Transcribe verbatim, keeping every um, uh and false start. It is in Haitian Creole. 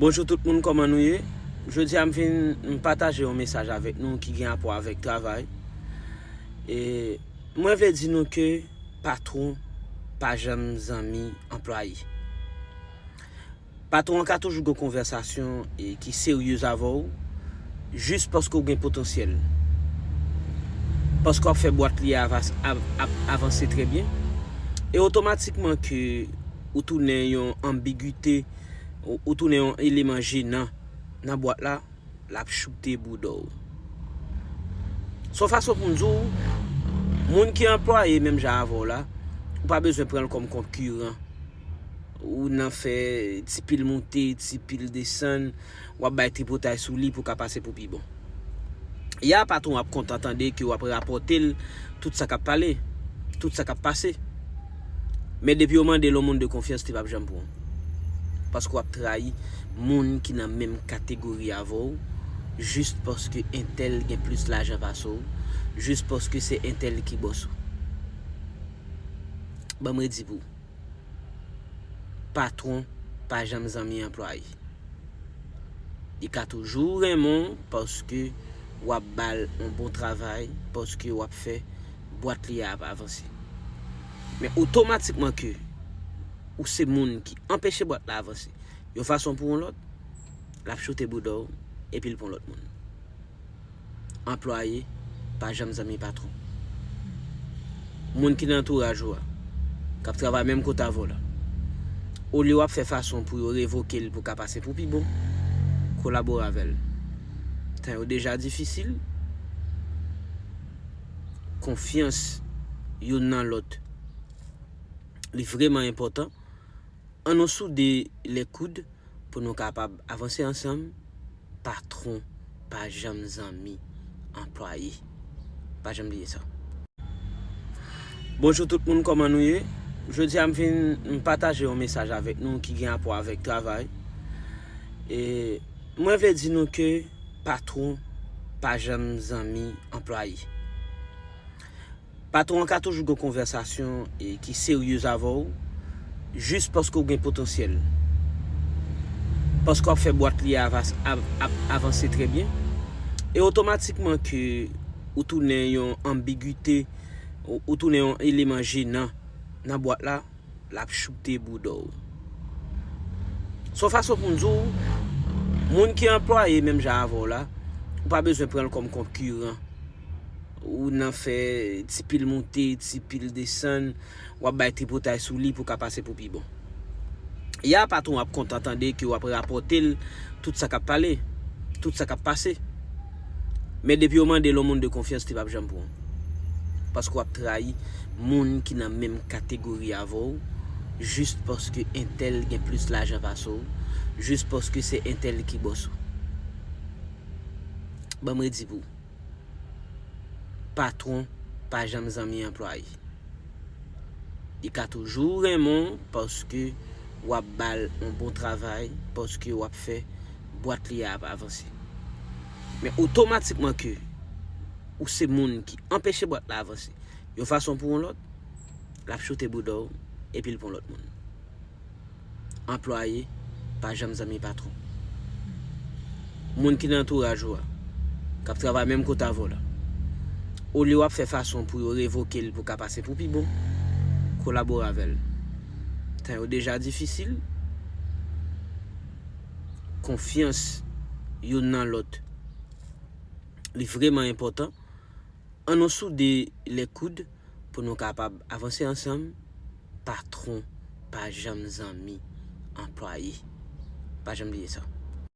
Bonjou tout moun, kòman nou ye? Jodi a m vin m pataje yon mesaj avèk nou ki gen rapò avèk travay. E mwen vle di nou ke patwon pa janm zanmi anplwaye. Patwon an ka toujou gen konvèsasyon e ki seryez avè w, jis paske w gen potansyèl. Paske w ap fè bwat li avas- av- av- avanse trè byen. E otomatikman ke ou tounen yon anbigite, ou, ou tounen yon eleman jenan nan bwat la, l ap choute bouda w. Se yon fason pou m di w, moun ki anplwaye menm jan avè w la, ou pa bezwen pran l kòm konkiran. Ou nan fè ti pil moute, ti pil desann, w ap bay tripotay sou li pou w ka pase pou pi bon. Ya patwon ap kontan tande ke w ap rapòte l tout sa k ap pale, tout sa k ap pase. Men depi w mande l yon moun de konfyans, li p ap janm pran w. Paske w ap trayi moun ki nan menm kategori avè w, jis paske entèl gen plis lajan pase w, jis paske se entèl ki bòs ou. Ban m redi pou ou. Patwon pa janm zanmi anplwaye. Li ka toujou renmen w paske w ap ba l yon bon travay, paske w ap fè bwat li a ap avanse. Men otomatikman ke ou se moun ki anpeche bwat la avanse, yon fason pou yon lòt, l ap choute bouda w epi l pran lòt moun. Anplwaye pa janm zanmi patwon. Moun ki nan antouraj ou a, k ap travay menm kote avè w la, olye w ap fè fason pou yo revoke l pou w ka pase pou pi bon, kolabore avè l. Tan yo deja difisil, konfyans youn nan lòt, li vrèman enpòtan. An nou soude lè koud pou nou kapab avanse ansanm. Patwon pa janm zanmi anplwaye. Pa janm bliye sa. Bonjou tout moun, kòman nou ye? Jodi a m vin m pataje yon mesaj avèk nou ki gen rapò avèk travay. E mwen vle di nou ke patwon pa janm zanmi anplwaye. Patwon an ka toujou gen konvèsasyon e ki seryez avè w, jis paske w gen potansyèl. Paske w ap fè bwat li avas- av- ap avanse trè byen. E otomatikman ke ou tounen yon anbigite, ou, ou tounen yon eleman jenan nan bwat la, l ap choute bouda w. Se yon fason pou m di w, moun ki anplwaye menm jan avè w la, ou pa bezwen pran l kòm konkiran. Ou nan fè ti pil moute, ti pil desann, w ap bay tripotay sou li pou w ka pase pou pi bon. Ya patwon ap kontan tande ke w ap rapòte l tout sa k ap pale, tout sa k ap pase. Men depi w mande l yon moun de konfyans, li p ap janm pran w. Paske w ap trayi moun ki nan menm kategori avè w, jis paske entèl gen plis lajan pase w, jis paske se entèl ki bòs ou. Ban m redi pou ou. Patwon pa janm zanmi anplwaye. Li ka toujou renmen w paske w ap ba l yon bon travay, paske w ap fè bwat li a ap avanse. Men otomatikman ke ou se moun ki anpeche bwat la avanse, yon fason pou yon lòt, l ap choute bouda w epi l pran lòt moun. Anplwaye pa janm zanmi patwon. Moun ki nan antouraj ou a, k ap travay menm kote avè w la, olye w ap fè fason pou yo revoke l pou w ka pase pou pi bon, kolabore avè l. Tan yo deja difisil, konfyans youn nan lòt, li vrèman enpòtan. An nou soude lè koud pou nou kapab avanse ansanm. Patwon pa janm zanmi anplwaye. Pa janm bliye sa.